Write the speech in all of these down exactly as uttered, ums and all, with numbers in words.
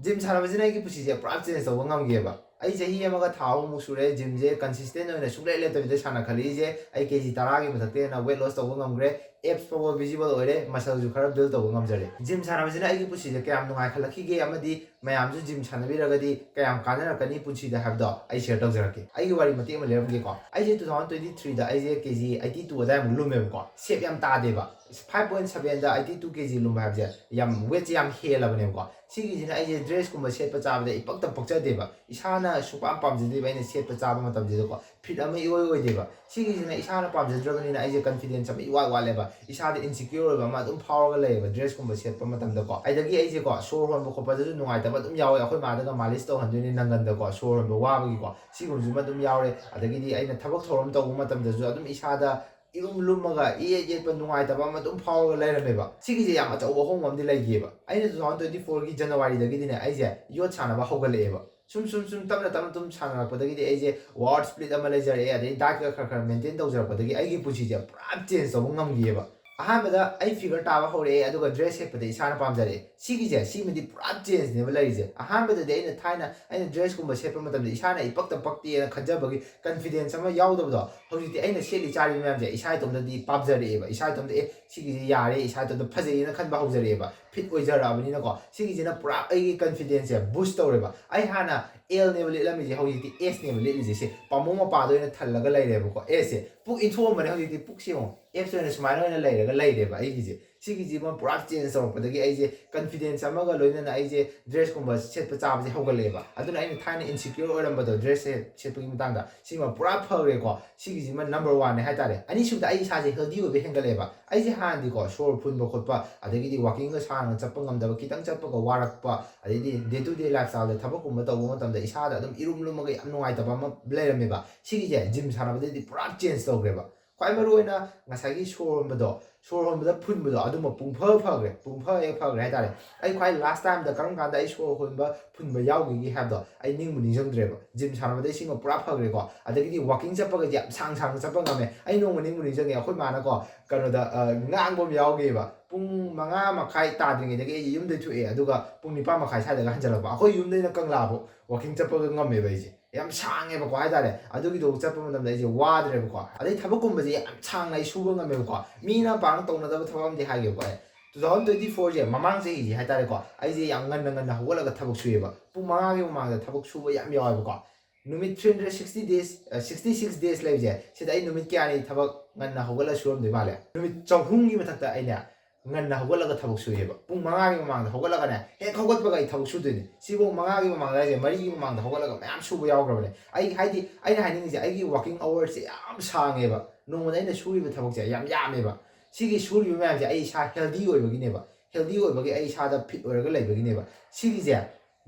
Gym ꯁꯥꯟꯅꯕꯁꯤꯅ ꯑꯩꯒꯤ ꯄꯨꯟꯁꯤꯁꯦ ꯄꯨꯔꯥ ꯆꯦꯟꯖ ꯇꯧꯕ ꯉꯝꯈꯤꯑꯕ꯫ ꯑꯩ ꯆꯍꯤ ꯑꯃꯒ ꯊꯥ ꯑꯍꯨꯝꯃꯨꯛ ꯁꯨꯔꯦ ꯖꯤꯝꯁꯦ ꯀꯟꯁꯤꯁꯇꯦꯟ ꯑꯣꯏꯅ ꯁꯨꯡꯂꯦꯞ ꯂꯦꯞꯇꯕꯤꯗ ꯁꯥꯟꯅꯈꯠꯂꯛꯏꯁꯦ꯫ ꯑꯩ ꯀꯦ ꯖꯤ ꯇꯔꯥꯒꯤ ꯃꯊꯛꯇ ꯍꯦꯟꯅ ꯋꯦꯠ ꯂꯣꯁ ꯇꯧꯕ ꯉꯝꯈ꯭ꯔꯦ꯫ ꯑꯦꯞꯁ ꯐꯥꯎꯕ ꯚꯤꯖꯤꯕꯜ ꯑꯣꯏꯔꯦ, ꯃꯁꯜꯁꯨ ꯈꯔ ꯕꯤꯜ ꯇꯧꯕ ꯉꯝꯖꯔꯦ꯫ ꯖꯤꯝ ꯁꯥꯟꯅꯕꯁꯤꯅ ꯑꯩꯒꯤ ꯄꯨꯟꯁꯤꯗ ꯀꯌꯥꯝ ꯅꯨꯡꯉꯥꯏꯈꯠꯂꯛꯈꯤꯒꯦ ꯑꯃꯗꯤ ꯃꯌꯥꯝꯁꯨ ꯖꯤꯝ ꯁꯥꯟꯅꯕꯤꯔꯒꯗꯤ ꯀꯌꯥꯝ ꯀꯥꯟꯅꯔꯛꯀꯅꯤ ꯄꯨꯟꯁꯤꯗ ꯍꯥꯏꯕꯗꯣ ꯑꯩ ꯁꯤꯌꯔ ꯇꯧꯖꯔꯛꯀꯦ꯫ ꯑꯩꯒꯤ ꯋꯥꯔꯤ ꯃꯇꯦꯛ ꯑꯃ ꯂꯤꯔꯝꯒꯦꯀꯣ꯫ ꯑꯩꯁꯦ two thousand twenty threeꯗ ꯑꯩꯁꯦ ꯀꯦ ꯖꯤ eighty two ꯑꯗꯥꯏꯃꯨꯛ ꯂꯨꯝꯃꯦꯕꯀꯣ꯫ ꯁꯦꯞ ꯌꯥꯝ ꯇꯥꯗꯦꯕ꯫ Five point sevenꯗ eighty two ꯀꯦ ꯖꯤ ꯂꯨꯝꯕ ꯍꯥꯏꯕꯁꯦ ꯌꯥꯝ, ꯋꯦꯠꯁꯦ ꯌꯥꯝ ꯍꯦꯜꯂꯕꯅꯦꯕꯀꯣ꯫ ꯁꯤꯒꯤꯁꯤꯅ ꯑꯩꯁꯦ ꯗ꯭ꯔꯦꯁꯀꯨꯝꯕ ꯁꯦꯠꯄ ꯆꯥꯕꯗ ꯏꯄꯛꯇ ꯄꯛꯆꯗꯦꯕ꯫ ꯏꯁꯥꯅ ꯁꯨꯡꯄꯥꯝ ꯄꯥꯝꯖꯗꯦꯕ ꯑꯩꯅ ꯁꯦꯠꯄ ꯆꯥꯕ ꯃꯇꯝꯁꯤꯗꯀꯣ꯫ ꯐꯤꯠ ꯑꯃ ꯏꯑꯣꯏ ꯑꯣꯏꯗꯦꯕ꯫ ꯁꯤꯒꯤꯁꯤꯅ ꯏꯁꯥꯅ ꯄꯥꯝꯖꯗ꯭ꯔꯕꯅꯤꯅ ꯑꯩꯁꯦ ꯀꯟꯐꯤꯗꯦꯟꯁ ꯑꯃ ꯏꯋꯥꯠ ꯋꯥꯠꯂꯦꯕ꯫ ꯏꯁꯥꯗ ꯏꯟꯁꯤꯀ꯭ꯌꯣꯔ ꯑꯣꯏꯕ ꯑꯃ ꯑꯗꯨꯝ ꯐꯥꯎꯔꯒ ꯂꯩꯌꯦꯕ ꯗ꯭ꯔꯦꯁꯀꯨꯝꯕ ꯁꯦꯠꯄ ꯃꯇꯝꯗꯀꯣ꯫ ꯑꯗꯒꯤ ꯑꯩꯁꯦꯀꯣ ꯁꯣꯔ ꯍꯣꯟꯕ ꯈꯣꯠꯄꯗꯁꯨ ꯅꯨꯡꯉꯥꯏꯇꯕ ꯑꯗꯨꯝ ꯌꯥꯎꯋꯦ꯫ ꯑꯩꯈꯣꯏ ꯃꯥꯗꯒ ꯃꯥꯂꯤꯁ ꯇꯧꯍꯟꯗꯣꯏꯅꯦ ꯅꯪꯒꯟꯗꯀꯣ, ꯁꯣꯔ ꯍꯣꯟꯕ ꯋꯥꯕꯒꯤꯀꯣ꯫ ꯁꯤꯒꯨꯝꯕꯁꯤꯃ ꯑꯗꯨꯝ ꯌꯥꯎꯔꯦ꯫ ꯑꯗꯒꯤꯗꯤ ꯑꯩꯅ ꯊꯕꯛ ꯊꯧꯔꯝ ꯇꯧꯕ ꯃꯇꯝꯗꯁꯨ ꯑꯗꯨꯝ ꯏꯁꯥꯗ ꯏꯔꯨꯝ ꯂꯨꯝꯃꯒ ꯏꯌꯦꯠ ꯌꯦꯠꯄ ꯅꯨꯡꯉꯥꯏꯇꯕ ꯑꯃ ꯑꯗꯨꯝ ꯐꯥꯎꯔꯒ ꯂꯩꯔꯝꯃꯦꯕ꯫ ꯁꯤꯒꯤꯁꯦ ꯌꯥꯝ ꯑꯆꯧꯕ ꯑꯍꯣꯡꯕ ꯑꯃꯗꯤ ꯂꯩꯈꯤꯑꯕ꯫ ꯑꯩꯅ two thousand twenty fourꯒꯤ ꯖꯅꯋꯥꯔꯤꯗꯒꯤꯗꯤꯅꯦ ꯑꯩꯁꯦ ꯌꯣꯠ ꯁꯥꯟꯅꯕ ꯍꯧꯒꯠꯂꯛꯑꯦꯕ꯫ ꯁꯨꯝ ꯁꯨꯝ ꯁꯨꯝ ꯇꯞꯅ ꯇꯞꯅ ꯁꯨꯝ ꯁꯥꯟꯅꯔꯛꯄꯗꯒꯤꯗꯤ ꯑꯩꯁꯦ ꯋꯥꯔꯛ ꯁ꯭ꯄ꯭ꯂꯤꯠ ꯑꯃ ꯂꯩꯖꯔꯛꯑꯦ, ꯑꯗꯩ ꯗꯥꯏꯠꯀ ꯈꯔ ꯈꯔ ꯃꯦꯟꯇꯦꯟ ꯇꯧꯖꯔꯛꯄꯗꯒꯤ ꯑꯩꯒꯤ ꯄꯨꯟꯁꯤꯁꯦ ꯄꯨꯔꯥ ꯆꯦꯟꯖ ꯇꯧꯕ ꯉꯝꯈꯤꯑꯕ꯫ ꯑꯍꯥꯟꯕꯗ ꯑꯩ ꯐꯤꯒꯔ ꯇꯥꯕ ꯍꯧꯔꯛꯑꯦ, ꯑꯗꯨꯒ ꯗ꯭ꯔꯦꯁ ꯁꯦꯠꯄꯗ ꯏꯁꯥꯅ ꯄꯥꯝꯖꯔꯛꯑꯦ꯫ ꯁꯤꯒꯤꯁꯦ, ꯁꯤꯃꯗꯤ ꯄꯨꯔꯥ ꯆꯦꯟꯖꯅꯦꯕ ꯂꯩꯔꯤꯁꯦ꯫ ꯑꯍꯥꯟꯕꯗꯗꯤ ꯑꯩꯅ ꯊꯥꯏꯅ ꯑꯩꯅ ꯗ꯭ꯔꯦꯁꯀꯨꯝꯕ ꯁꯦꯠꯄ ꯃꯇꯝꯗ ꯏꯁꯥꯅ ꯏꯄꯛꯇ ꯄꯛꯇꯦꯅ ꯈꯟꯖꯕꯒꯤ ꯀꯟꯐꯤꯗꯦꯟꯁ ꯑꯃ ꯌꯥꯎꯗꯕꯗꯣ, ꯍꯧꯖꯤꯛꯇꯤ ꯑꯩꯅ ꯁꯦꯠꯂꯤ ꯆꯥꯔꯤꯕ ꯃꯌꯥꯝꯁꯦ ꯏꯁꯥ ꯏꯇꯣꯝꯇꯗꯤ ꯄꯥꯝꯖꯔꯛꯑꯦꯕ꯫ ꯏꯁꯥ ꯏꯇꯣꯝꯇ, "ꯑꯦ, ꯁꯤꯒꯤꯁꯦ ꯌꯥꯔꯦ, ꯏꯁꯥ ꯏꯇꯣꯝꯇ ꯐꯖꯩꯌꯦꯅ" ꯈꯟꯕ ꯍꯧꯖꯔꯛꯑꯦꯕ꯫ ꯐꯤꯠ ꯑꯣꯏꯖꯔꯛꯑꯕꯅꯤꯅꯀꯣ꯫ ꯁꯤꯒꯤꯁꯤꯅ ꯄꯨꯔꯥ ꯑꯩꯒꯤ ꯀꯟꯐꯤꯗꯦꯟꯁꯁꯦ ꯕꯨꯁ ꯇꯧꯔꯦꯕ꯫ ꯑꯩ ꯍꯥꯟꯅ ꯑꯦꯜꯅꯦꯕ ꯂꯤꯠꯂꯝꯃꯤꯁꯦ, ꯍꯧꯖꯤꯛꯇꯤ ꯑꯦꯁꯅꯦꯕ ꯂꯤꯠꯂꯤꯁꯦ꯫ ꯁꯦ, ꯄꯥꯝꯕꯣꯝ ꯃꯄꯥꯗ ꯑꯣꯏꯅ ꯊꯜꯂꯒ ꯂꯩꯔꯦꯕꯀꯣ꯫ ꯑꯦꯁꯁꯦ ꯄꯨꯛ ꯏꯟꯊꯣꯛꯑꯝꯕꯅꯦ, ꯍꯧꯖꯤꯛꯇꯤ ꯄꯨꯛꯁꯦ ꯌꯦꯡꯉꯣ, ꯑꯦꯞꯁ ꯑꯣꯏꯅ ꯁꯨꯃꯥꯏꯅ ꯑꯣꯏꯅ ꯂꯩꯔꯒ ꯂꯩꯔꯦꯕ ꯑꯩꯒꯤꯁꯦ꯫ ꯁꯤꯒꯤꯁꯤꯃ ꯄꯨꯔꯥ ꯆꯦꯟꯖ ꯇꯧꯔꯛꯄꯗꯒꯤ ꯑꯩꯁꯦ ꯀꯟꯐꯤꯗꯦꯟꯁ ꯑꯃꯒ ꯂꯣꯏꯅꯅ ꯑꯩꯁꯦ ꯗ꯭ꯔꯦꯁꯀꯨꯝꯕ ꯁꯦꯠꯄ ꯆꯥꯕꯁꯦ ꯍꯧꯒꯠꯂꯛꯑꯦꯕ꯫ ꯑꯗꯨꯅ ꯑꯩꯅ ꯊꯥꯏꯅ ꯏꯟꯁꯤꯀ꯭ꯌꯣꯔ ꯑꯣꯏꯔꯝꯕꯗꯣ ꯗ꯭ꯔꯦꯁ ꯁꯦꯠ-, ꯁꯦꯠꯄꯒꯤ ꯃꯇꯥꯡꯗ, ꯁꯤꯃ ꯄꯨꯔꯥ ꯐꯈ꯭ꯔꯦꯀꯣ꯫ ꯁꯤꯒꯤꯁꯤꯃ ꯅꯝꯕꯔ ꯋꯥꯟꯅꯦ ꯍꯥꯏꯇꯥꯔꯦ꯫ ꯑꯅꯤꯁꯨꯕꯗ ꯑꯩ ꯏꯁꯥꯁꯦ ꯍꯦꯜꯗꯤ ꯑꯣꯏꯕ ꯍꯦꯟꯒꯠꯂꯛꯑꯦꯕ꯫ ꯑꯩꯁꯦ ꯍꯥꯟꯅꯗꯤꯀꯣ ꯁꯣꯔ ꯐꯨꯟꯕ ꯈꯣꯠꯄ, ꯑꯗꯒꯤꯗꯤ ꯋꯥꯀꯤꯡꯒ ꯁꯥꯡꯅ ꯆꯠꯄ ꯉꯝꯗꯕ, ꯈꯤꯇꯪ ꯆꯠꯄꯒ ꯋꯥꯔꯛꯄ, ꯑꯗꯩꯗꯤ day to day lifestyleꯗ ꯊꯕꯛꯀꯨꯝꯕ ꯇꯧꯕ ꯃꯇꯝꯗ ꯏꯁꯥꯗ ꯑꯗꯨꯝ ꯏꯔꯨꯝ ꯂꯨꯝꯃꯒ ꯌꯥꯝ ꯅꯨꯡꯉꯥꯏꯇꯕ ꯑꯃ ꯂꯩꯔꯝꯃꯦꯕ꯫ ꯁꯤꯒꯤꯁꯦ ꯖꯤꯝ ꯁꯥꯟꯅꯕꯗꯩꯗꯤ ꯄꯨꯔꯥ ꯆꯦꯟꯖ ꯇꯧꯈ꯭ꯔꯦꯕ꯫ ꯈ꯭ꯋꯥꯏ ꯃꯔꯨ ꯑꯣꯏꯅ ꯉꯁꯥꯏꯒꯤ ꯁꯣꯔ ꯍꯣꯟꯕꯗꯣ, ꯁꯣꯔ ꯍꯣꯟꯕꯗ ꯐꯨꯟꯕꯗꯣ, ꯑꯗꯨꯃ ꯄꯨꯡꯐ ꯐꯈ꯭ꯔꯦ, ꯄꯨꯡꯐ ꯍꯦꯛ ꯐꯈ꯭ꯔꯦ ꯍꯥꯏꯇꯥꯔꯦ꯫ ꯑꯩ ꯈ꯭ꯋꯥꯏ ꯂꯥꯁ ꯇꯥꯏꯝꯗ ꯀꯔꯝ ꯀꯥꯟꯗ ꯑꯩ ꯁꯣꯔ ꯍꯣꯟꯕ ꯐꯨꯟꯕ ꯌꯥꯎꯈꯤꯒꯦ ꯍꯥꯏꯕꯗꯣ ꯑꯩ ꯅꯤꯡꯕꯨ ꯅꯤꯡꯁꯤꯡꯗ꯭ꯔꯦꯕ꯫ ꯖꯤꯝ ꯁꯥꯟꯅꯕꯗ ꯏꯁꯤꯡꯒ ꯄꯨꯔꯥ ꯐꯈ꯭ꯔꯦꯀꯣ꯫ ꯑꯗꯒꯤꯗꯤ ꯋꯥꯀꯤꯡ ꯆꯠꯄꯒꯗꯤ ꯌꯥꯝ ꯁꯥꯡ ꯁꯥꯡꯅ ꯆꯠꯄ ꯉꯝꯃꯦ꯫ ꯑꯩ ꯅꯣꯡꯃ ꯅꯤꯡꯕꯨ ꯅꯤꯡꯁꯤꯡꯉꯦ, ꯑꯩꯈꯣꯏ ꯃꯥꯅꯀꯣ ꯀꯩꯅꯣꯗ ꯉꯥꯡꯕ ꯑꯃ ꯌꯥꯎꯈꯤꯕ꯫ ꯄꯨꯡ ꯃꯉꯥ ꯃꯈꯥꯏ ꯇꯥꯗ꯭ꯔꯤꯉꯩꯗꯒꯤ ꯑꯩꯁꯦ ꯌꯨꯝꯗꯩ ꯊꯣꯛꯑꯦ, ꯑꯗꯨꯒ ꯄꯨꯡ ꯅꯤꯄꯥꯟ ꯃꯈꯥꯏ ꯁ꯭ꯋꯥꯏꯗꯒ ꯍꯟꯖꯜꯂꯛꯄ꯫ ꯑꯩꯈꯣꯏ ꯌꯨꯝꯗꯩꯅ ꯀꯪꯂꯥꯕꯨ ꯋꯥꯀꯤꯡ ꯆꯠꯄꯒ ꯉꯝꯃꯦꯕ ꯑꯩꯁꯦ꯫ ꯌꯥꯝ ꯁꯥꯡꯉꯦꯕꯀꯣ ꯍꯥꯏꯇꯥꯔꯦ꯫ ꯑꯗꯨꯒꯤꯗꯣ ꯆꯠꯄ ꯃꯇꯝꯗ ꯑꯩꯁꯦ ꯋꯥꯗ꯭ꯔꯦꯕꯀꯣ꯫ ꯑꯗꯩ ꯊꯕꯛꯀꯨꯝꯕꯁꯦ ꯌꯥꯝ ꯁꯥꯡꯅ ꯑꯩ ꯁꯨꯕ ꯉꯝꯃꯦꯕꯀꯣ꯫ ꯃꯤꯅ ꯄꯥꯛꯅ ꯇꯧꯅꯗꯕ ꯊꯕꯛ ꯑꯃꯗꯤ ꯍꯥꯏꯒꯦꯕꯀꯣ ꯑꯩ꯫ Two thousand twenty four ꯁꯦ, ꯃꯃꯥꯡ ꯆꯍꯤꯁꯦ ꯍꯥꯏꯇꯥꯔꯦꯀꯣ, ꯑꯩꯁꯦ ꯌꯥꯝ ꯉꯟꯅ ꯉꯟꯅ ꯍꯧꯒꯠꯂꯒ ꯊꯕꯛ ꯁꯨꯏꯌꯦꯕ꯫ ꯄꯨꯡ ꯃꯉꯥꯒꯤ ꯃꯃꯥꯡꯗ ꯊꯕꯛ ꯁꯨꯕ ꯌꯥꯝ ꯌꯥꯎꯋꯦꯕꯀꯣ꯫ ꯅꯨꯃꯤꯠ three hundred sixty days, sixty six days ꯂꯩꯕꯁꯦ, ꯁꯤꯗ ꯑꯩ ꯅꯨꯃꯤꯠ ꯀꯌꯥꯅꯤ ꯊꯕꯛ ꯉꯟꯅ ꯍꯧꯒꯠꯂ ꯁꯨꯔꯝꯗꯣꯏ ꯃꯥꯜꯂꯦ? ꯅꯨꯃꯤꯠ ꯆꯍꯨꯝꯒꯤ ꯃꯊꯛꯇ ꯑꯩꯅ ꯉꯟꯅ ꯍꯧꯒꯠꯂꯒ ꯊꯕꯛ ꯁꯨꯏꯌꯦꯕ꯫ ꯄꯨꯡ ꯃꯉꯥꯒꯤ ꯃꯃꯥꯡꯗ ꯍꯧꯒꯠꯂꯒꯅꯦ, ꯍꯦꯛ ꯍꯧꯒꯠꯄꯒ ꯑꯩ ꯊꯕꯛ ꯁꯨꯗꯣꯏꯅꯦ꯫ ꯁꯤꯐꯧ ꯃꯉꯥꯒꯤ ꯃꯃꯥꯡꯗ ꯍꯥꯏꯁꯦ, ꯃꯔꯤꯒꯤ ꯃꯃꯥꯡꯗ ꯍꯧꯒꯠꯂꯒ ꯃꯌꯥꯝ ꯁꯨꯕ ꯌꯥꯎꯈ꯭ꯔꯕꯅꯦ꯫ ꯑꯩ ꯍꯥꯏꯗꯤ, ꯑꯩꯅ ꯍꯥꯏꯅꯤꯡꯉꯤꯁꯦ, ꯑꯩꯒꯤ working hours ꯁꯦ ꯌꯥꯝ ꯁꯥꯡꯉꯦꯕ꯫ ꯅꯣꯡꯃꯗ ꯑꯩꯅ ꯁꯨꯔꯤꯕ ꯊꯕꯛꯁꯦ ꯌꯥꯝ ꯌꯥꯝꯃꯦꯕ꯫ ꯁꯤꯒꯤ ꯁꯨꯔꯤꯕ ꯃꯌꯥꯝꯁꯦ ꯑꯩ ꯏꯁꯥ healthy ꯑꯣꯏꯕꯒꯤꯅꯦꯕ꯫ Healthy ꯑꯣꯏꯕꯒꯤ, ꯑꯩ ꯏꯁꯥꯗ fit ꯑꯣꯏꯔꯒ ꯂꯩꯕꯒꯤꯅꯦꯕ꯫ ꯁꯤꯒꯤꯁꯦ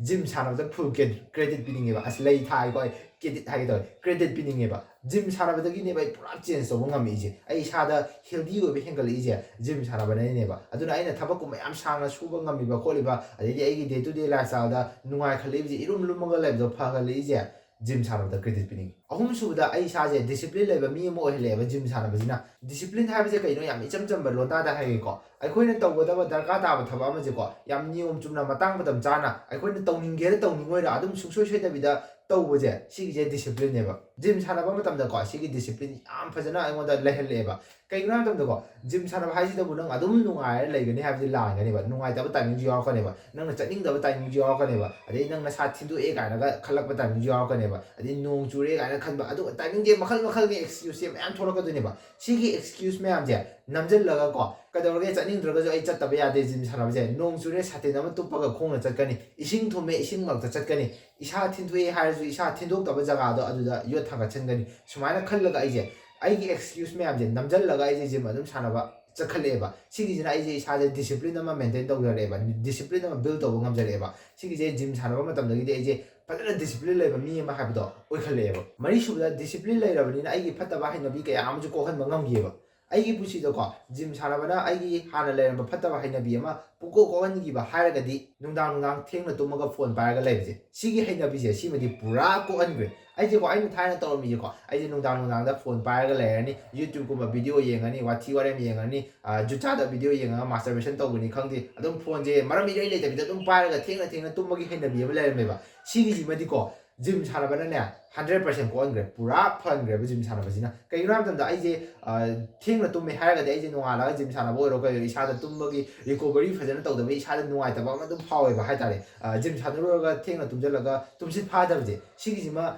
ꯖꯤꯝ ꯁꯥꯟꯅꯕꯗ full credit ꯄꯤꯅꯤꯡꯉꯦꯕ꯫ ꯑꯁ, ꯂꯩ ꯊꯥꯏꯀꯣ ꯑꯩ, credit ꯍꯥꯏꯒꯦ ꯇꯧꯋꯦ, credit ꯄꯤꯅꯤꯡꯉꯦꯕ꯫ ꯖꯤꯝ ꯁꯥꯟꯅꯕꯗꯒꯤꯅꯦꯕ ꯑꯩ ꯄꯨꯔꯥ change ꯇꯧꯕ ꯉꯝꯃꯛꯏꯁꯦ꯫ ꯑꯩ ꯏꯁꯥꯗ healthy ꯑꯣꯏꯕ ꯍꯦꯟꯒꯠꯂꯛꯏꯁꯦ ꯖꯤꯝ ꯁꯥꯟꯅꯕꯅꯅꯦꯕ꯫ ꯑꯗꯨꯅ ꯑꯩꯅ ꯊꯕꯛꯀꯨꯝꯕ ꯌꯥꯝ ꯁꯥꯡꯅ ꯁꯨꯕ ꯉꯝꯃꯤꯕ ꯈꯣꯠꯂꯤꯕ, ꯑꯗꯩꯗꯤ ꯑꯩꯒꯤ day to day lifestyle ꯗ ꯅꯨꯡꯉꯥꯏꯈꯠꯂꯛꯏꯕꯁꯦ, ꯏꯔꯨꯝ ꯂꯨꯝꯃꯒ ꯂꯩꯕꯗꯣ ꯐꯒꯠꯂꯛꯏꯁꯦ ꯖꯤꯝ ꯁꯥꯟꯅꯕꯗ credit ꯄꯤꯅꯤꯡꯉꯤ꯫ ꯑꯍꯨꯝꯁꯨꯕꯗ, ꯑꯩ ꯏꯁꯥꯁꯦ discipline ꯂꯩꯕ ꯃꯤ ꯑꯃ ꯑꯣꯏꯍꯜꯂꯛꯑꯦꯕ ꯖꯤꯝ ꯁꯥꯟꯅꯕꯁꯤꯅ꯫ Discipline ꯍꯥꯏꯕꯁꯦ ꯀꯩꯅꯣ? ꯌꯥꯝ ꯏꯆꯝ ꯆꯝꯕ ꯂꯣꯟꯗꯥꯗ ꯍꯥꯏꯒꯦꯀꯣ꯫ ꯑꯩꯈꯣꯏꯅ ꯇꯧꯒꯗꯕ ꯗꯔꯀꯥꯔ ꯇꯥꯕ ꯊꯕꯛ ꯑꯃꯁꯦꯀꯣ, ꯌꯥꯝ ꯅꯤꯌꯣꯝ ꯆꯨꯝꯅ, ꯃꯇꯥꯡ ꯃꯇꯝ ꯆꯥꯅ, ꯑꯩꯈꯣꯏꯅ ꯇꯧꯅꯤꯡꯒꯦꯔꯥ ꯇꯧꯅꯤꯡꯉꯣꯏꯔꯥ, ꯑꯗꯨꯝ ꯁꯨꯡꯁꯣꯏ ꯁꯣꯏꯗꯕꯤꯗ ꯇꯧꯕꯁꯦ, ꯁꯤꯒꯤꯁꯦ discipline ꯅꯦꯕ꯫ ꯖꯤꯝ ꯁꯥꯟꯅꯕ ꯃꯇꯝꯗꯀꯣ, ꯁꯤꯒꯤ discipline ꯌꯥꯝ ꯐꯖꯅ ꯑꯩꯉꯣꯟꯗ ꯂꯩꯍꯜꯂꯛꯑꯦꯕ꯫ ꯀꯩꯒꯤꯅꯣ ꯍꯥꯏꯕ ꯃꯇꯝꯗꯀꯣ, ꯖꯤꯝ ꯁꯥꯟꯅꯕ ꯍꯥꯏꯁꯤꯗꯕꯨ ꯅꯪ ꯑꯗꯨꯝ ꯅꯨꯡꯉꯥꯏꯔ ꯂꯩꯒꯅꯤ ꯍꯥꯏꯕꯗꯤ ꯂꯥꯟꯒꯅꯦꯕ꯫ ꯅꯨꯡꯉꯥꯏꯇꯕ timing ꯁꯨ ꯌꯥꯎꯔꯛꯀꯅꯦꯕ, ꯅꯪꯅ ꯆꯠꯅꯤꯡꯗꯕ timing ꯁꯨ ꯌꯥꯎꯔꯛꯀꯅꯦꯕ, ꯑꯗꯩ ꯅꯪ ꯅꯁꯥ ꯊꯤꯟꯗꯣꯛꯑꯦ ꯀꯥꯏꯅꯒ ꯈꯜꯂꯛꯄ timing ꯁꯨ ꯌꯥꯎꯔꯛꯀꯅꯦꯕ, ꯑꯗꯩ ꯅꯣꯡ ꯆꯨꯔꯦ ꯀꯥꯏꯅ ꯈꯟꯕ, ꯑꯗꯨ timing ꯁꯦ ꯃꯈꯜ ꯃꯈꯜꯒꯤ excuse ꯁꯦ ꯃꯌꯥꯝ ꯊꯣꯛꯂꯛꯀꯗꯣꯏꯅꯦꯕ꯫ ꯁꯤꯒꯤ excuse ꯃꯌꯥꯝꯁꯦ ꯅꯝꯁꯤꯜꯂꯒꯀꯣ, ꯀꯩꯗꯧꯔꯒꯦ, ꯆꯠꯅꯤꯡꯗ꯭ꯔꯒꯁꯨ ꯑꯩ ꯆꯠꯇꯕ ꯌꯥꯗꯦ ꯖꯤꯝ ꯁꯥꯟꯅꯕꯁꯦ, ꯅꯣꯡ ꯆꯨꯔꯦ ꯁꯥꯇꯤꯟ ꯑꯃ ꯇꯨꯞꯄꯒ ꯈꯣꯡꯅ ꯆꯠꯀꯅꯤ, ꯏꯁꯤꯡ ꯊꯨꯝꯃꯦ ꯏꯁꯤꯡ ꯃꯔꯛꯇ ꯆꯠꯀꯅꯤ, ꯏꯁꯥ ꯊꯤꯟꯗꯣꯛꯑꯦ ꯍꯥꯏꯔꯁꯨ ꯏꯁꯥ ꯊꯤꯟꯗꯣꯛꯇꯕ ꯖꯒꯥꯗꯣ ꯑꯗꯨꯗ ꯌꯣꯠ ꯊꯥꯡꯒꯠꯁꯟꯒꯅꯤ꯫ ꯁꯨꯃꯥꯏꯅ ꯈꯜꯂꯒ ꯑꯩꯁꯦ, ꯑꯩꯒꯤ excuse ꯃꯌꯥꯝꯁꯦ ꯅꯝꯁꯤꯜꯂꯒ ꯑꯩꯁꯦ ꯖꯤꯝ ꯑꯗꯨꯝ ꯁꯥꯟꯅꯕ ꯆꯠꯈꯠꯂꯛꯑꯦꯕ꯫ ꯁꯤꯒꯤꯁꯤꯅ ꯑꯩꯁꯦ ꯏꯁꯥꯁꯦ discipline ꯑꯃ maintain ꯇꯧꯖꯔꯛꯑꯦꯕ, discipline ꯑꯃ build ꯇꯧꯕ ꯉꯝꯖꯔꯛꯑꯦꯕ꯫ ꯁꯤꯒꯤꯁꯦ gym ꯁꯥꯟꯅꯕ ꯃꯇꯝꯗꯒꯤꯗꯤ ꯑꯩꯁꯦ ꯐꯖꯅ discipline ꯂꯩꯕ ꯃꯤ ꯑꯃ ꯍꯥꯏꯕꯗꯣ ꯑꯣꯏꯈꯠꯂꯛꯑꯦꯕ꯫ ꯃꯔꯤꯁꯨꯕꯗ, discipline ꯂꯩꯔꯕꯅꯤꯅ ꯑꯩꯒꯤ ꯐꯠꯇꯕ ꯍꯩꯅꯕꯤ ꯀꯌꯥ ꯑꯃꯁꯨ ꯀꯣꯛꯍꯟꯕ ꯉꯝꯈꯤꯑꯕ꯫ ꯑꯩꯒꯤ ꯄꯨꯟꯁꯤꯗꯀꯣ, gym ꯁꯥꯟꯅꯕꯅ ꯑꯩꯒꯤ ꯍꯥꯟꯅ ꯂꯩꯔꯝꯕ ꯐꯠꯇꯕ ꯍꯩꯅꯕꯤ ꯑꯃ ꯄꯨꯡꯀꯣꯛ ꯀꯣꯛꯍꯟꯈꯤꯕ ꯍꯥꯏꯔꯒꯗꯤ, ꯅꯨꯡꯗꯥꯡ ꯅꯨꯡꯗꯥꯡ ꯊꯦꯡꯅ ꯇꯨꯝꯃꯒ phone ꯄꯥꯏꯔꯒ ꯂꯩꯕꯁꯦ, ꯁꯤꯒꯤ ꯍꯩꯅꯕꯤꯁꯦ, ꯁꯤꯃꯗꯤ ꯄꯨꯔꯥ ꯀꯣꯛꯍꯟꯈ꯭ꯔꯦ꯫ ꯑꯩꯁꯦꯀꯣ, ꯑꯩꯅ ꯊꯥꯏꯅ ꯇꯧꯔꯝꯃꯤꯁꯦꯀꯣ, ꯑꯩꯁꯦ ꯅꯨꯡꯗꯥꯡ ꯅꯨꯡꯗꯥꯡꯗ phone ꯄꯥꯏꯔꯒ ꯂꯩꯔꯅꯤ, YouTubeꯀꯨꯝꯕ video ꯌꯦꯡꯉꯅꯤ, ꯋꯥꯊꯤ ꯋꯥꯔꯦꯝ ꯌꯦꯡꯉꯅꯤ, ꯑ, ꯖꯨꯠ ꯆꯥꯗꯕ video ꯌꯦꯡꯉꯒ masturbation ꯇꯧꯕꯅꯤ ꯈꯪꯗꯦ, ꯑꯗꯨꯝ phoneꯁꯦ ꯃꯔꯝ ꯏꯔꯩ ꯂꯩꯇꯕꯤꯗ ꯑꯗꯨꯝ ꯄꯥꯏꯔꯒ ꯊꯦꯡꯅ ꯊꯦꯡꯅ ꯇꯨꯝꯕꯒꯤ ꯍꯩꯅꯕꯤ ꯑꯃ ꯂꯩꯔꯝꯃꯦꯕ꯫ ꯁꯤꯒꯤꯁꯤꯃꯗꯤꯀꯣ, gym ꯁꯥꯟꯅꯕꯅꯅꯦ, hundred percent ꯀꯣꯛꯍꯟꯈ꯭ꯔꯦ, ꯄꯨꯔꯥ ꯐꯍꯟꯈ꯭ꯔꯦꯕ gym ꯁꯥꯟꯅꯕꯁꯤꯅ꯫ ꯀꯩꯒꯤꯅꯣ ꯍꯥꯏꯕ ꯃꯇꯝꯗ, ꯑꯩꯁꯦ, ꯑ, ꯊꯦꯡꯅ ꯇꯨꯝꯃꯦ ꯍꯥꯏꯔꯒꯗꯤ, ꯑꯩꯁꯦ ꯅꯣꯡꯉꯥꯜꯂꯒ gym ꯁꯥꯟꯅꯕ ꯑꯣꯏꯔꯣ ꯀꯩ ꯑꯣꯏꯔꯣ, ꯏꯁꯥꯗ ꯇꯨꯝꯕꯒꯤ recovery ꯐꯖꯅ ꯇꯧꯗꯕ, ꯏꯁꯥꯗ ꯅꯨꯡꯉꯥꯏꯇꯕ ꯑꯃ ꯑꯗꯨꯝ ꯐꯥꯎꯋꯦꯕ ꯍꯥꯏꯇꯥꯔꯦ꯫ ꯑ, gym ꯁꯥꯟꯅꯔꯨꯔꯒ ꯊꯦꯡꯅ ꯇꯨꯝꯁꯤꯜꯂꯒ ꯇꯨꯝꯁꯤꯠ ꯐꯥꯗꯕꯁꯦ, ꯁꯤꯒꯤꯁꯤꯃ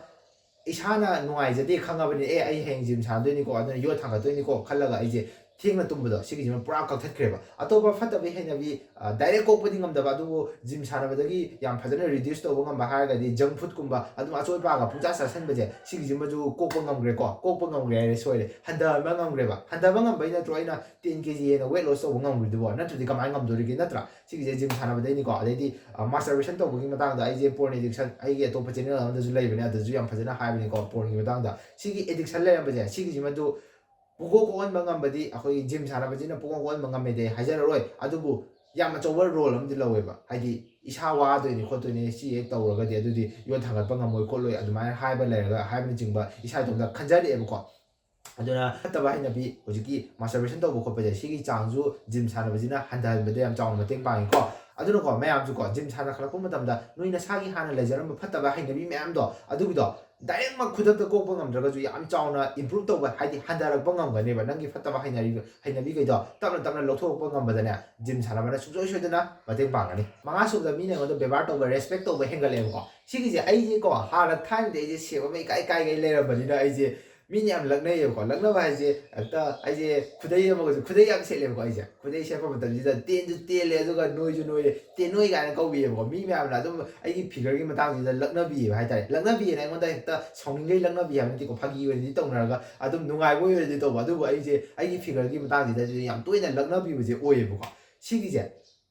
ꯏꯁꯥꯅ ꯅꯨꯡꯉꯥꯏꯖꯗꯦ ꯈꯪꯉꯕꯅꯤ, "ꯑꯦ, ꯑꯩ ꯍꯌꯦꯡ gym ꯁꯥꯟꯅꯗꯣꯏꯅꯤꯀꯣ, ꯑꯗꯨꯅ ꯌꯣꯠ ꯊꯥꯡꯒꯠꯇꯣꯏꯅꯤꯀꯣ" ꯈꯜꯂꯒ ꯑꯩꯁꯦ ꯊꯦꯡꯅ ꯇꯨꯝꯕꯗꯣ, ꯁꯤꯒꯤꯁꯤꯃ ꯄꯨꯔꯥ ꯀꯛꯊꯠꯈ꯭ꯔꯦꯕ꯫ ꯑꯇꯣꯞꯄ ꯐꯠꯇꯕ ꯍꯩꯅꯕꯤ, ꯑ, direct ꯀꯣꯛꯄꯗꯤ ꯉꯝꯗꯕ, ꯑꯗꯨꯕꯨ gym ꯁꯥꯟꯅꯕꯗꯒꯤ ꯌꯥꯝ ꯐꯖꯅ reduce ꯇꯧꯕ ꯉꯝꯕ ꯍꯥꯏꯔꯒꯗꯤ, junk foodꯀꯨꯝꯕ ꯑꯗꯨꯝ ꯑꯆꯣꯏ ꯑꯄꯥꯒ ꯄꯨꯡꯆꯥ ꯆꯥꯁꯤꯟꯕꯁꯦ, ꯁꯤꯒꯤꯁꯤꯃꯁꯨ ꯀꯣꯛꯄ ꯉꯝꯈ꯭ꯔꯦꯀꯣ꯫ ꯀꯣꯛꯄ ꯉꯝꯈ꯭ꯔꯦ ꯍꯥꯏꯔꯦ ꯁꯣꯏꯔꯦ, ꯍꯟꯊꯍꯟꯕ ꯉꯝꯈ꯭ꯔꯦꯕ꯫ ꯍꯟꯊꯕ ꯉꯝꯕꯩ ꯅꯠꯇ꯭ꯔꯣ ꯑꯩꯅ ten K G ꯍꯦꯟꯅ weight loss ꯇꯧꯕ ꯉꯝꯈ꯭ꯔꯤꯗꯨꯕꯣ? ꯅꯠꯇ꯭ꯔꯗꯤ ꯀꯃꯥꯏꯅ ꯉꯝꯗꯣꯔꯤꯒꯦ, ꯅꯠꯇ꯭ꯔꯥ? ꯁꯤꯒꯤꯁꯦ gym ꯁꯥꯟꯅꯕꯗꯩꯅꯤꯀꯣ꯫ ꯑꯗꯩꯗꯤ, ꯑ, masturbation ꯇꯧꯕꯒꯤ ꯃꯇꯥꯡꯗ ꯑꯩꯁꯦ porn addiction, ꯑꯩꯒꯤ ꯑꯇꯣꯞꯄ channel ꯑꯃꯗꯁꯨ ꯂꯩꯕꯅꯦ, ꯑꯗꯨꯁꯨ ꯌꯥꯝ ꯐꯖꯅ ꯍꯥꯏꯕꯅꯤꯀꯣ, pornꯒꯤ ꯃꯇꯥꯡꯗ꯫ ꯁꯤꯒꯤ addiction ꯂꯩꯔꯝꯕꯁꯦ, ꯁꯤꯒꯤꯁꯤꯃꯗꯨ ꯄꯨꯡꯀꯣꯛ ꯀꯣꯛꯍꯟꯕ ꯉꯝꯕꯗꯤ ꯑꯩꯈꯣꯏꯒꯤ gym ꯁꯥꯟꯅꯕꯁꯤꯅ ꯄꯨꯡꯀꯣꯛ ꯀꯣꯛꯍꯟꯕ ꯉꯝꯃꯦꯗꯤ ꯑꯩ ꯍꯥꯏꯖꯔꯔꯣꯏ, ꯑꯗꯨꯕꯨ ꯌꯥꯝ ꯑꯆꯧꯕ role ꯑꯃꯗꯤ ꯂꯧꯋꯦꯕ꯫ ꯍꯥꯏꯗꯤ, ꯏꯁꯥ ꯋꯥꯗꯣꯏꯅꯤ ꯈꯣꯠꯇꯣꯏꯅꯤ, ꯁꯤ ꯍꯦꯛ ꯇꯧꯔꯒꯗꯤ ꯑꯗꯨꯗꯤ ꯌꯣꯠ ꯊꯥꯡꯒꯠꯄ ꯉꯝꯃꯣꯏ ꯈꯣꯠꯂꯣꯏ, ꯑꯗꯨꯃꯥꯏꯅ ꯍꯥꯏꯕ ꯂꯩꯔꯒ, ꯍꯥꯏꯕꯅꯆꯤꯡꯕ ꯏꯁꯥ ꯏꯇꯣꯝꯇ ꯈꯟꯖꯔꯛꯑꯦꯕꯀꯣ꯫ ꯑꯗꯨꯅ ꯐꯠꯇꯕ ꯍꯩꯅꯕꯤ, ꯍꯧꯖꯤꯛꯀꯤ masturbation ꯇꯧꯕ ꯈꯣꯠꯄꯁꯦ, ꯁꯤꯒꯤ ꯆꯥꯡꯁꯨ gym ꯁꯥꯟꯅꯕꯁꯤꯅ ꯍꯟꯊꯍꯟꯕꯗ ꯌꯥꯝ ꯆꯥꯎꯅ ꯃꯇꯦꯡ ꯄꯥꯡꯉꯤꯀꯣ꯫ ꯑꯗꯨꯅꯀꯣ, ꯃꯌꯥꯝꯁꯨꯀꯣ, gym ꯁꯥꯟꯅꯈꯠꯂꯛꯄ ꯃꯇꯝꯗ ꯅꯣꯏ ꯅꯁꯥꯒꯤ ꯍꯥꯟꯅ ꯂꯩꯖꯔꯝꯕ ꯐꯠꯇꯕ ꯍꯩꯅꯕꯤ ꯃꯌꯥꯝꯗꯣ, ꯑꯗꯨꯒꯤꯗꯣ directꯃꯛ ꯈꯨꯗꯛꯇ ꯀꯣꯛꯄ ꯉꯝꯗ꯭ꯔꯒꯁꯨ, ꯌꯥꯝ ꯆꯥꯎꯅ improve ꯇꯧꯕ, ꯍꯥꯏꯗꯤ ꯍꯟꯊꯔꯛꯄ ꯉꯝꯒꯅꯦꯕ꯫ ꯅꯪꯒꯤ ꯐꯠꯇꯕ ꯍꯩꯅꯔꯤ-, ꯍꯩꯅꯕꯤꯈꯩꯗꯣ ꯇꯞꯅ ꯇꯞꯅ ꯂꯧꯊꯣꯛꯄ ꯉꯝꯕꯗꯅꯦ, gym ꯁꯥꯟꯅꯕꯅ ꯁꯨꯡꯁꯣꯏ ꯁꯣꯏꯗꯅ ꯃꯇꯦꯡ ꯄꯥꯡꯒꯅꯤ꯫ ꯃꯉꯥ ꯁꯨꯕꯗ, ꯃꯤꯅ ꯑꯩꯉꯣꯟꯗ ꯕꯦꯕꯥꯔ ꯇꯧꯕ, respect ꯇꯧꯕ ꯍꯦꯟꯒꯠꯂꯛꯑꯦꯕꯀꯣ꯫ ꯁꯤꯒꯤꯁꯦ ꯑꯩꯁꯦꯀꯣ, ꯍꯥꯟꯅ ꯊꯥꯏꯅꯗꯤ ꯑꯩꯁꯦ ꯁꯦꯝ ꯑꯃ ꯏꯀꯥꯏ ꯀꯥꯏꯒꯩ ꯂꯩꯔꯝꯕꯅꯤꯅ, ꯑꯩꯁꯦ ꯃꯤꯅ ꯌꯥꯝ ꯂꯛꯅꯩꯌꯦꯕꯀꯣ꯫ ꯂꯛꯅꯕ ꯍꯥꯏꯁꯦ ꯍꯦꯛꯇ ꯑꯩꯁꯦ ꯈꯨꯗꯩ ꯑꯃꯒꯁꯨ, ꯈꯨꯗꯩ ꯌꯥꯝ ꯁꯦꯠꯂꯦꯕꯀꯣ꯫ ꯑꯩꯁꯦ ꯈꯨꯗꯩ ꯁꯦꯠꯄ ꯃꯇꯝꯁꯤꯗ ꯇꯦꯟꯁꯨ ꯇꯦꯜꯂꯦ, ꯑꯗꯨꯒ ꯅꯣꯏꯁꯨ ꯅꯣꯏꯔꯦ, ꯇꯦꯟ ꯅꯣꯏ ꯀꯥꯏꯅ ꯀꯧꯕꯤꯌꯦꯕꯀꯣ꯫ ꯃꯤ ꯃꯌꯥꯝꯅ ꯑꯗꯨꯝ ꯑꯩꯒꯤ figure ꯒꯤ ꯃꯇꯥꯡꯁꯤꯗ ꯂꯛꯅꯕꯤꯌꯦꯕ ꯍꯥꯏꯇꯥꯔꯦ꯫ ꯂꯛꯅꯕꯤꯌꯦꯅ ꯑꯩꯉꯣꯟꯗ ꯍꯦꯛꯇ ꯁꯥꯎꯅꯤꯡꯈꯩ ꯂꯛꯅꯕꯤ ꯍꯥꯏꯕ ꯅꯠꯇꯦꯀꯣ, ꯐꯥꯒꯤ ꯑꯣꯏꯅꯗꯤ ꯇꯧꯅꯔꯒ ꯑꯗꯨꯝ ꯅꯨꯡꯉꯥꯏꯕ ꯑꯣꯏꯔꯗꯤ ꯇꯧꯕ꯫ ꯑꯗꯨꯕꯨ ꯑꯩꯁꯦ ꯑꯩꯒꯤ figure ꯒꯤ ꯃꯇꯥꯡꯁꯤꯗꯁꯨ ꯌꯥꯝ ꯇꯣꯏꯅ ꯂꯛꯅꯕꯤꯕꯁꯦ ꯑꯣꯏꯌꯦꯕꯀꯣ꯫ ꯁꯤꯒꯤꯁꯦ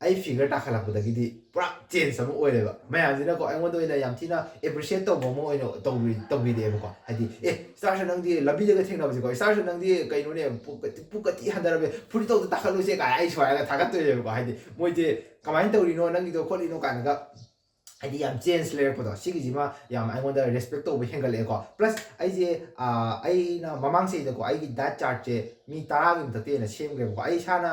ꯑꯩ figure ꯇꯥꯈꯠꯂꯛꯄꯗꯒꯤꯗꯤ ꯄꯨꯔꯥ change ꯑꯃ ꯑꯣꯏꯔꯦꯕ꯫ ꯃꯌꯥꯝꯁꯤꯅꯀꯣ ꯑꯩꯉꯣꯟꯗ ꯑꯣꯏꯅ ꯌꯥꯝ ꯊꯤꯅ appreciate ꯇꯧꯕ ꯑꯃ ꯑꯣꯏꯅ ꯇꯧꯕꯤ- ꯇꯧꯕꯤꯔꯛꯑꯦꯕꯀꯣ꯫ ꯍꯥꯏꯗꯤ, "ꯑꯦ, ꯁ꯭ꯇꯥꯔꯁꯟ, ꯅꯪꯗꯤ ꯂꯝꯕꯤꯗꯒ ꯊꯦꯡꯅꯕꯁꯦꯀꯣ, 'ꯁ꯭ꯇꯥꯔꯁꯟ, ꯅꯪꯗꯤ ꯀꯩꯅꯣꯅꯦ, ꯄꯨꯛ ꯀ- ꯄꯨꯛ ꯀꯇꯤ ꯍꯟꯊꯔꯝꯃꯦ, ꯐꯨꯔꯤꯠꯇꯣ ꯑꯝꯇ ꯇꯥꯈꯠꯂꯨꯁꯦ' ꯀꯥꯏꯅ ꯑꯩ ꯁꯨꯃꯥꯏꯅꯒ ꯊꯥꯒꯠꯇꯣꯏꯅꯦꯕꯀꯣ꯫ ꯍꯥꯏꯗꯤ ꯃꯣꯏꯁꯦ ꯀꯃꯥꯏꯅ ꯇꯧꯔꯤꯅꯣ ꯅꯪꯒꯤꯗꯣ ꯈꯣꯠꯂꯤꯅꯣ ꯀꯥꯏꯅꯒ ꯍꯥꯏꯗꯤ ꯌꯥꯝ change ꯂꯩꯔꯛꯄꯗꯣ, ꯁꯤꯒꯤꯁꯤꯃ ꯌꯥꯝ ꯑꯩꯉꯣꯟꯗ respect ꯇꯧꯕ ꯍꯦꯟꯒꯠꯂꯛꯑꯦꯀꯣ꯫ Plus ꯑꯩꯁꯦ, ꯑ, ꯑꯩꯅ ꯃꯃꯥꯡ ꯆꯍꯤꯗꯀꯣ ꯑꯩꯒꯤ diet chart ꯁꯦ ꯃꯤ ꯇꯔꯥꯒꯤ ꯃꯊꯛꯇ ꯍꯦꯟꯅ ꯁꯦꯝꯈ꯭ꯔꯦꯕꯀꯣ꯫ ꯑꯩ ꯏꯁꯥꯅ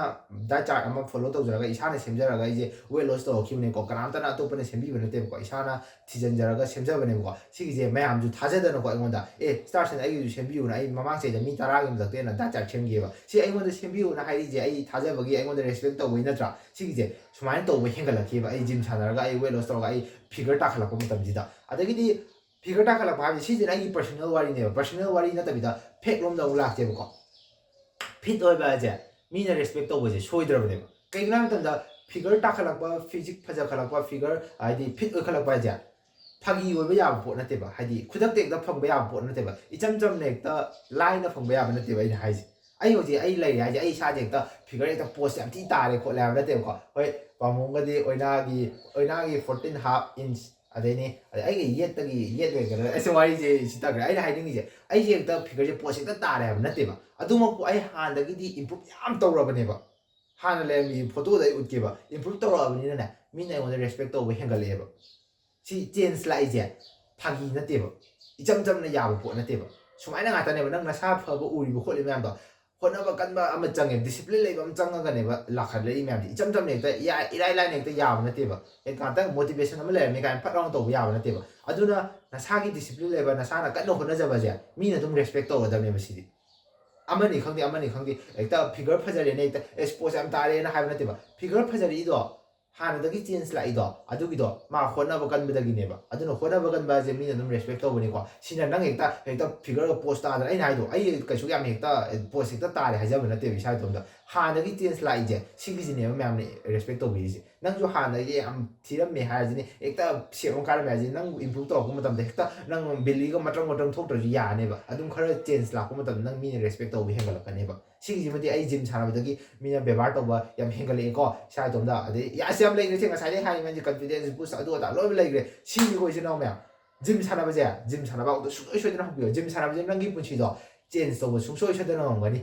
diet chart ꯑꯃ follow ꯇꯧꯖꯔꯒ, ꯏꯁꯥꯅ ꯁꯦꯝꯖꯔꯒ ꯑꯩꯁꯦ weight loss ꯇꯧꯔꯛꯈꯤꯕꯅꯦꯀꯣ꯫ ꯀꯅꯥꯝꯇꯅ, ꯑꯇꯣꯞꯄꯅ ꯁꯦꯝꯕꯤꯕ ꯅꯠꯇꯦꯕꯀꯣ, ꯏꯁꯥꯅ ꯊꯤꯖꯤꯟꯖꯔꯒ ꯁꯦꯝꯖꯕꯅꯦꯕꯀꯣ꯫ ꯁꯤꯒꯤꯁꯦ ꯃꯌꯥꯝꯁꯨ ꯊꯥꯖꯗꯅꯀꯣ ꯑꯩꯉꯣꯟꯗ, "ꯑꯦ, ꯁ꯭ꯇꯥꯔꯁꯟ, ꯑꯩꯒꯤꯁꯨ ꯁꯦꯝꯕꯤꯌꯨꯅ", ꯑꯩ ꯃꯃꯥꯡ ꯆꯍꯤꯗ ꯃꯤ ꯇꯔꯥꯒꯤ ꯃꯊꯛꯇ ꯍꯦꯟꯅ diet chart ꯁꯦꯝꯈꯤꯑꯕ꯫ ꯁꯤ ꯑꯩꯉꯣꯟꯗ ꯁꯦꯝꯕꯤꯌꯨꯅ ꯍꯥꯏꯔꯤꯁꯦ ꯑꯩ ꯊꯥꯖꯕꯒꯤ, ꯑꯩꯉꯣꯟꯗ respect ꯇꯧꯕꯒꯤ ꯅꯠꯇ꯭ꯔꯥ? ꯁꯤꯒꯤꯁꯦ ꯁꯨꯃꯥꯏꯅ ꯇꯧꯕ ꯍꯦꯟꯒꯠꯂꯛꯈꯤꯕ꯫ ꯑꯩ gym ꯁꯥꯟꯅꯔꯒ, ꯑꯩ weight loss ꯇꯧꯔꯒ, ꯑꯩ figure ꯇꯥꯈꯠꯂꯛꯄ ꯃꯇꯝꯁꯤꯗ꯫ ꯑꯗꯒꯤꯗꯤ figure ꯇꯥꯈꯠꯂꯛꯄ ꯍꯥꯏꯕꯁꯦ ꯁꯤꯁꯤꯅ ꯑꯩꯒꯤ personal ꯋꯥꯔꯤꯅꯦꯕ꯫ Personal ꯋꯥꯔꯤ ꯅꯠꯇꯕꯤꯗ fact ꯂꯣꯝꯗ ꯑꯃꯨꯛ ꯂꯥꯛꯀꯦꯕꯀꯣ꯫ Fit ꯑꯣꯏꯕ ꯍꯥꯏꯁꯦ ꯃꯤꯅ respect ꯇꯧꯕꯁꯦ ꯁꯣꯏꯗ꯭ꯔꯕꯅꯦꯕ꯫ ꯀꯩꯒꯤꯅꯣ ꯍꯥꯏꯕ ꯃꯇꯝꯗ figure ꯇꯥꯈꯠꯂꯛꯄ, physique ꯐꯖꯈꯠꯂꯛꯄ, figure ꯍꯥꯏꯗꯤ fit ꯑꯣꯏꯈꯠꯂꯛꯄ ꯍꯥꯏꯁꯦ ꯐꯥꯒꯤ ꯑꯣꯏꯕ ꯌꯥꯕ ꯄꯣꯠ ꯅꯠꯇꯦꯕ꯫ ꯍꯥꯏꯗꯤ ꯈꯨꯗꯛꯇ ꯍꯦꯛꯇ ꯐꯪꯕ ꯌꯥꯕ ꯄꯣꯠ ꯅꯠꯇꯦꯕ꯫ ꯏꯆꯝ ꯆꯝꯅ ꯍꯦꯛꯇ ꯂꯥꯏꯅ ꯐꯪꯕ ꯌꯥꯕ ꯅꯠꯇꯦꯕ ꯑꯩꯅ ꯍꯥꯏꯁꯦ꯫ ꯑꯩ ꯍꯧꯖꯤꯛ ꯑꯩ ꯂꯩꯔꯦ ꯍꯥꯏꯁꯦ ꯑꯩ ꯏꯁꯥꯁꯦ ꯍꯦꯛꯇ figure ꯍꯦꯛꯇ pose ꯌꯥꯝ ꯊꯤ ꯇꯥꯔꯦ ꯈꯣꯠꯂꯦ ꯍꯥꯏꯕ ꯅꯠꯇꯦꯕꯀꯣ꯫ ꯍꯣꯏ, ꯄꯥꯝꯕꯣꯝꯒꯗꯤ ꯑꯣꯏꯅꯥꯒꯤ, ꯑꯣꯏꯅꯥꯒꯤ fourteen half inch, ꯑꯗꯩꯅꯤ, ꯑꯗꯩ ꯑꯩꯒꯤ ꯌꯦꯠꯇꯒꯤ ꯌꯦꯠ ꯑꯣꯏꯒꯗ꯭ꯔꯥ? ꯑꯩꯁꯦ ꯋꯥꯔꯤꯁꯦ ꯁꯤ ꯇꯧꯈ꯭ꯔꯦ꯫ ꯑꯩꯅ ꯍꯥꯏꯅꯤꯡꯉꯤꯁꯦ, ꯑꯩꯁꯦ ꯍꯦꯛꯇ figure ꯁꯦ pose ꯍꯦꯛꯇ ꯇꯥꯔꯦ ꯍꯥꯏꯕ ꯅꯠꯇꯦꯕ꯫ ꯑꯗꯨꯃꯛꯄꯨ ꯑꯩ ꯍꯥꯟꯅꯗꯒꯤꯗꯤ improve ꯌꯥꯝ ꯇꯧꯔꯕꯅꯦꯕ꯫ ꯍꯥꯟꯅ ꯂꯩꯔꯝꯃꯤ photo ꯗ ꯑꯩ ꯎꯠꯀꯦꯕ꯫ Improve ꯇꯧꯔꯛꯑꯕꯅꯤꯅꯅꯦ, ꯃꯤꯅ ꯑꯩꯉꯣꯟꯗ respect ꯇꯧꯕ ꯍꯦꯟꯒꯠꯂꯛꯑꯦꯕ꯫ ꯁꯤ change ꯂꯥꯛꯏꯁꯦ ꯐꯥꯒꯤ ꯅꯠꯇꯦꯕ, ꯏꯆꯝ ꯆꯝꯅ ꯌꯥꯕ ꯄꯣꯠ ꯅꯠꯇꯦꯕ꯫ ꯁꯨꯃꯥꯏꯅ ꯉꯥꯛꯇꯅꯦꯕ, ꯅꯪ ꯅꯁꯥ ꯐꯕ ꯎꯔꯤꯕ ꯈꯣꯠꯂꯤꯕ ꯃꯌꯥꯝꯗꯣ꯫ ꯍꯣꯠꯅꯕ ꯀꯟꯕ ꯑꯃ ꯆꯪꯉꯦ, discipline ꯂꯩꯕ ꯑꯃ ꯆꯪꯉꯒꯅꯦꯕ ꯂꯥꯛꯈꯠꯂꯛꯏ ꯃꯌꯥꯝꯁꯦ꯫ ꯏꯆꯝ ꯆꯝꯅ ꯍꯦꯛꯇ ꯌꯥ- ꯏꯔꯥꯏ ꯂꯥꯏꯅ ꯍꯦꯛꯇ ꯌꯥꯕ ꯅꯠꯇꯦꯕ꯫ ꯍꯦꯛ ꯉꯥꯛꯇꯪ motivation ꯑꯃ ꯂꯩꯔꯝꯃꯤ ꯀꯥꯏꯅ ꯐꯠ ꯂꯥꯎꯅ ꯇꯧꯕ ꯌꯥꯕ ꯅꯠꯇꯦꯕ꯫ ꯑꯗꯨꯅ ꯅꯁꯥꯒꯤ discipline ꯂꯩꯕ, ꯅꯁꯥꯅ ꯀꯟꯅ ꯍꯣꯠꯅꯖꯕꯁꯦ ꯃꯤꯅ ꯑꯗꯨꯝ respect ꯇꯧꯒꯗꯕꯅꯦꯕ꯫ ꯁꯤꯗꯤ ꯑꯃꯅꯤ ꯈꯪꯗꯦ, ꯑꯃꯅꯤ ꯈꯪꯗꯦ, ꯍꯦꯛꯇ figure ꯐꯖꯔꯦꯅ ꯍꯦꯛꯇ, "ꯑꯦ, pose ꯌꯥꯝ ꯇꯥꯔꯦꯅ" ꯍꯥꯏꯕ ꯅꯠꯇꯦꯕ꯫ Figure ꯐꯖꯔꯛꯏꯗꯣ ꯍꯥꯟꯅꯗꯒꯤ ꯆꯦꯟꯖ ꯂꯥꯛꯏꯗꯣ ꯑꯗꯨꯒꯤꯗꯣ ꯃꯥ ꯍꯣꯠꯅꯕ ꯀꯟꯕꯗꯒꯤꯅꯦꯕ꯫ ꯑꯗꯨꯅ ꯍꯣꯠꯅꯕ ꯀꯟꯕ ꯍꯥꯏꯁꯦ ꯃꯤꯅ ꯑꯗꯨꯝ ꯔꯦꯁꯄꯦꯛ ꯇꯧꯕꯅꯤꯀꯣ꯫ ꯁꯤꯅ ꯅꯪ ꯍꯦꯛꯇ ꯍꯦꯛꯇ ꯐꯤꯒꯔꯒ ꯄꯣꯁ ꯇꯥꯗꯅ, ꯑꯩꯅ ꯍꯥꯏꯗꯣ, ꯑꯩ ꯀꯩꯁꯨ ꯌꯥꯝ ꯍꯦꯛꯇ ꯄꯣꯁ ꯍꯦꯛꯇ ꯇꯥꯔꯦ ꯍꯥꯏꯖꯕ ꯅꯠꯇꯦꯕ ꯏꯁꯥ ꯏꯇꯣꯝꯇ꯫ ꯍꯥꯟꯅꯗꯒꯤ ꯆꯦꯟꯖ ꯂꯥꯛꯏꯁꯦ ꯁꯤꯒꯤꯁꯤꯅꯦꯕ ꯃꯌꯥꯝꯅ ꯔꯦꯁꯄꯦꯛ ꯇꯧꯕꯤꯔꯤꯁꯦ꯫ ꯅꯪꯁꯨ ꯍꯥꯟꯅꯗꯒꯤ ꯌꯥꯝ ꯊꯤꯔꯝꯃꯦ ꯍꯥꯏꯔꯁꯤꯅꯦ, ꯍꯦꯛꯇ ꯁꯦꯞ ꯑꯃ ꯀꯥꯏꯔꯝꯃꯦ ꯍꯥꯏꯔꯁꯤꯅꯦ, ꯅꯪ ꯏꯝꯄ꯭ꯔꯨꯞ ꯇꯧꯔꯛꯄ ꯃꯇꯝꯗ ꯍꯦꯛꯇ ꯅꯪ ꯕꯦꯂꯤꯒ ꯃꯇ꯭ꯔꯪ ꯃꯇ꯭ꯔꯪ ꯊꯣꯛꯇ꯭ꯔꯁꯨ ꯌꯥꯅꯦꯕ꯫ ꯑꯗꯨꯝ ꯈꯔ ꯆꯦꯟꯖ ꯂꯥꯛꯄ ꯃꯇꯝꯗ ꯅꯪ ꯃꯤꯅ ꯔꯦꯁꯄꯦꯛ ꯇꯧꯕ ꯍꯦꯟꯒꯠꯂꯛꯀꯅꯦꯕ꯫ ꯁꯤꯒꯤꯁꯤꯃꯗꯤ ꯑꯩ ꯖꯤꯝ ꯁꯥꯟꯅꯕꯗꯒꯤ ꯃꯤꯅ ꯕꯦꯕꯥꯔ ꯇꯧꯕ ꯌꯥꯝ ꯍꯦꯟꯒꯠꯂꯛꯑꯦꯀꯣ ꯏꯁꯥ ꯏꯇꯣꯝꯇ꯫ ꯑꯗꯩ ꯌꯥꯁ ꯌꯥꯝ ꯂꯩꯈ꯭ꯔꯦ ꯁꯦ, ꯉꯁꯥꯏꯗꯩ ꯍꯥꯏꯔꯤꯕ ꯀꯟꯐꯤꯗꯦꯟꯁ ꯕꯨꯁ ꯑꯗꯨ ꯑꯗꯥ ꯂꯣꯏꯅ ꯂꯩꯈ꯭ꯔꯦ꯫ ꯁꯤꯅꯤꯀꯣ ꯏꯆꯤꯟ ꯏꯅꯥꯎ ꯃꯌꯥꯝ, ꯖꯤꯝ ꯁꯥꯟꯅꯕꯁꯦ, ꯖꯤꯝ ꯁꯥꯟꯅꯕ ꯑꯃꯨꯛꯇ ꯁꯨꯡꯁꯣꯏ ꯁꯣꯏꯗꯅ ꯍꯧꯕꯤꯌꯣ꯫ ꯖꯤꯝ ꯁꯥꯟꯅꯕꯁꯦ ꯅꯪꯒꯤ ꯄꯨꯟꯁꯤꯗꯣ ꯆꯦꯟꯖ ꯇꯧꯕ ꯁꯨꯡꯁꯣꯏ ꯁꯣꯏꯗꯅ ꯉꯝꯒꯅꯤ꯫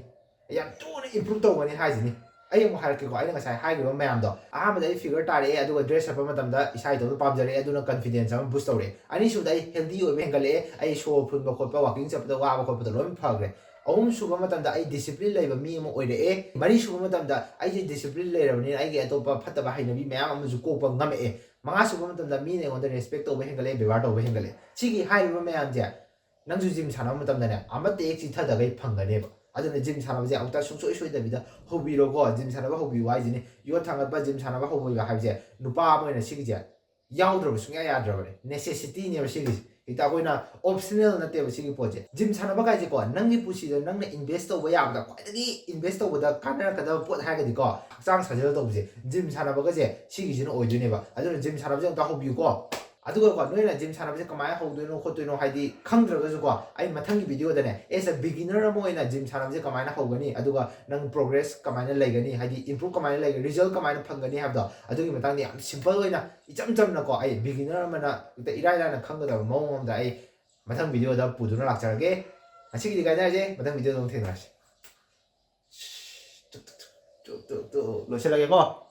ꯌꯥꯝ ꯊꯨꯅ ꯏꯝꯄ꯭ꯔꯨꯞ ꯇꯧꯒꯅꯤ ꯍꯥꯏꯁꯤꯅꯤ꯫ ꯑꯩ ꯑꯃꯨꯛ ꯍꯥꯏꯔꯛꯀꯦꯀꯣ, ꯑꯩꯅ ꯉꯁꯥꯏ ꯍꯥꯏꯈꯤꯕ ꯃꯌꯥꯝꯗꯣ꯫ ꯑꯍꯥꯟꯕꯗ ꯑꯩ ꯐꯤꯒꯔ ꯇꯥꯔꯛꯑꯦ, ꯑꯗꯨꯒ ꯗ꯭ꯔꯦꯁ ꯁꯦꯠꯄ ꯃꯇꯝꯗ ꯏꯁꯥ ꯏꯇꯣꯝꯇ ꯄꯥꯝꯖꯔꯛꯑꯦ, ꯑꯗꯨꯅ ꯀꯟꯐꯤꯗꯦꯟꯁ ꯑꯃ ꯕꯨꯁ ꯇꯧꯔꯛꯑꯦ꯫ ꯑꯅꯤꯁꯨꯕꯗ ꯑꯩ ꯍꯦꯜꯗꯤ ꯑꯣꯏꯕ ꯍꯦꯟꯒꯠꯂꯛꯑꯦ, ꯑꯩ ꯁꯣꯔ ꯐꯨꯟꯕ ꯈꯣꯠꯄ, ꯋꯥꯀꯤꯡ ꯆꯠꯄꯗ ꯋꯥꯕ ꯈꯣꯠꯄꯗꯣ ꯂꯣꯏꯅ ꯐꯈ꯭ꯔꯦ꯫ ꯑꯍꯨꯝꯁꯨꯕ ꯃꯇꯝꯗ ꯑꯩ ꯗꯤꯁꯤꯄ꯭ꯂꯤꯟ ꯂꯩꯕ ꯃꯤ ꯑꯃ ꯑꯣꯏꯔꯛꯑꯦ꯫ ꯃꯔꯤꯁꯨꯕ ꯃꯇꯝꯗ ꯑꯩꯁꯦ ꯗꯤꯁꯤꯄ꯭ꯂꯤꯟ ꯂꯩꯔꯕꯅꯤꯅ ꯑꯩꯒꯤ ꯑꯇꯣꯞꯄ ꯐꯠꯇꯕ ꯍꯩꯅꯕꯤ ꯃꯌꯥꯝ ꯑꯃꯁꯨ ꯀꯣꯛꯄ ꯉꯝꯃꯛꯑꯦ꯫ ꯃꯉꯥꯁꯨꯕ ꯃꯇꯝꯗ ꯃꯤꯅ ꯑꯩꯉꯣꯟꯗ ꯔꯦꯁꯄꯦꯛ ꯇꯧꯕ ꯍꯦꯟꯒꯠꯂꯛꯑꯦ, ꯕꯦꯕꯥꯔ ꯇꯧꯕ ꯍꯦꯟꯒꯠꯂꯛꯑꯦ꯫ ꯁꯤꯒꯤ ꯍꯥꯏꯔꯤꯕ ꯃꯌꯥꯝꯁꯦ ꯅꯪꯁꯨ ꯖꯤꯝ ꯁꯥꯟꯅꯕ ꯃꯇꯝꯗꯅꯦ ꯑꯃꯠꯇ ꯍꯦꯛ ꯆꯤꯊꯗꯈꯩ ꯐꯪꯒꯅꯦꯕ꯫ ꯑꯗꯨꯅ ꯖꯤꯝ ꯁꯥꯟꯅꯕꯁꯦ ꯑꯃꯨꯛꯇ ꯁꯨꯡꯁꯣꯏ ꯁꯣꯏꯗꯕꯤꯗ ꯍꯧꯕꯤꯔꯣꯀꯣ꯫ ꯖꯤꯝ ꯁꯥꯟꯅꯕ ꯍꯧꯕꯤꯌꯨ ꯍꯥꯏꯁꯤꯅꯤ꯫ ꯌꯣꯠ ꯊꯥꯡꯒꯠꯄ, ꯖꯤꯝ ꯁꯥꯟꯅꯕ ꯍꯧꯕꯤꯕ ꯍꯥꯏꯕꯁꯦ ꯅꯨꯄꯥ ꯑꯃ ꯑꯣꯏꯅ ꯁꯤꯒꯤꯁꯦ ꯌꯥꯎꯗ꯭ꯔꯕ ꯁꯨꯡꯌꯥ ꯌꯥꯗ꯭ꯔꯕꯅꯦ꯫ ꯅꯦꯁꯦꯁꯤꯇꯤꯅꯦꯕ ꯁꯤꯒꯤꯁꯦ꯫ ꯍꯦꯛꯇ ꯑꯩꯈꯣꯏꯅ ꯑꯣꯞꯁꯅꯦꯜ ꯅꯠꯇꯦꯕ ꯁꯤꯒꯤ ꯄꯣꯠꯁꯦ꯫ ꯖꯤꯝ ꯁꯥꯟꯅꯕ ꯀꯥꯏꯁꯦꯀꯣ, ꯅꯪꯒꯤ ꯄꯨꯟꯁꯤꯗ ꯅꯪꯅ ꯏꯟꯚꯦꯁ ꯇꯧꯕ ꯌꯥꯕꯗ ꯈ꯭ꯋꯥꯏꯗꯒꯤ ꯏꯟꯚꯦꯁ ꯇꯧꯕꯗ ꯀꯥꯟꯅꯔꯛꯀꯗꯕ ꯄꯣꯠ ꯍꯥꯏꯔꯒꯗꯤꯀꯣ, ꯍꯛꯆꯥꯡ ꯁꯥꯖꯦꯜ ꯇꯧꯕꯁꯦ, ꯖꯤꯝ ꯁꯥꯟꯅꯕꯒꯁꯦ ꯁꯤꯒꯤꯁꯤꯅ ꯑꯣꯏꯗꯣꯏꯅꯦꯕ꯫ ꯑꯗꯨꯅ ꯖꯤꯝ ꯁꯥꯟꯅꯕꯁꯦ ꯑꯝꯇ ꯍꯧꯕꯤꯌꯨꯀꯣ꯫ ꯑꯗꯨꯒꯀꯣ, ꯅꯣꯏꯅ ꯖꯤꯝ ꯁꯥꯟꯅꯕꯁꯦ ꯀꯃꯥꯏꯅ ꯍꯧꯗꯣꯏꯅꯣ ꯈꯣꯠꯇꯣꯏꯅꯣ ꯍꯥꯏꯗꯤ ꯈꯪꯗ꯭ꯔꯒꯁꯨꯀꯣ, ꯑꯩ ꯃꯊꯪꯒꯤ ꯚꯤꯗꯤꯑꯣꯗꯅꯦ, as a beginner ꯑꯃ ꯑꯣꯏꯅ ꯖꯤꯝ ꯁꯥꯟꯅꯕꯁꯦ ꯀꯃꯥꯏꯅ ꯍꯧꯒꯅꯤ, ꯑꯗꯨꯒ ꯅꯪ ꯄ꯭ꯔꯣꯒ꯭ꯔꯦꯁ ꯀꯃꯥꯏꯅ ꯂꯩꯒꯅꯤ, ꯍꯥꯏꯗꯤ ꯏꯝꯄ꯭ꯔꯨꯞ ꯀꯃꯥꯏꯅ ꯂꯩꯒꯅꯤ, ꯔꯤꯖꯜ ꯀꯃꯥꯏꯅ ꯐꯪꯒꯅꯤ ꯍꯥꯏꯕꯗꯣ, ꯑꯗꯨꯒꯤ ꯃꯇꯥꯡꯗ ꯌꯥꯝ ꯁꯤꯝꯄꯜ ꯑꯣꯏꯅ, ꯏꯆꯝ ꯆꯝꯅꯀꯣ, ꯑꯩ ꯕꯤꯒꯤꯅꯔ ꯑꯃꯅ ꯍꯦꯛꯇ ꯏꯔꯥꯏ ꯂꯥꯏꯅ ꯈꯪꯒꯗꯕ ꯃꯑꯣꯡ ꯑꯃꯗ ꯑꯩ ꯃꯊꯪ ꯚꯤꯗꯤꯑꯣꯗ ꯄꯨꯗꯨꯅ ꯂꯥꯛꯆꯔꯒꯦ꯫ ꯉꯁꯤꯒꯤꯗꯤ ꯀꯥꯏꯅꯔꯁꯦ, ꯃꯊꯪ ꯚꯤꯗꯤꯑꯣꯗ ꯑꯃꯨꯛ ꯊꯦꯡꯅꯔꯁꯦ꯫ ꯇꯨ, ꯇꯨ, ꯇꯨ, ꯇꯨ, ꯇꯨ, ꯂꯣꯏꯁꯤꯜꯂꯒꯦꯀꯣ꯫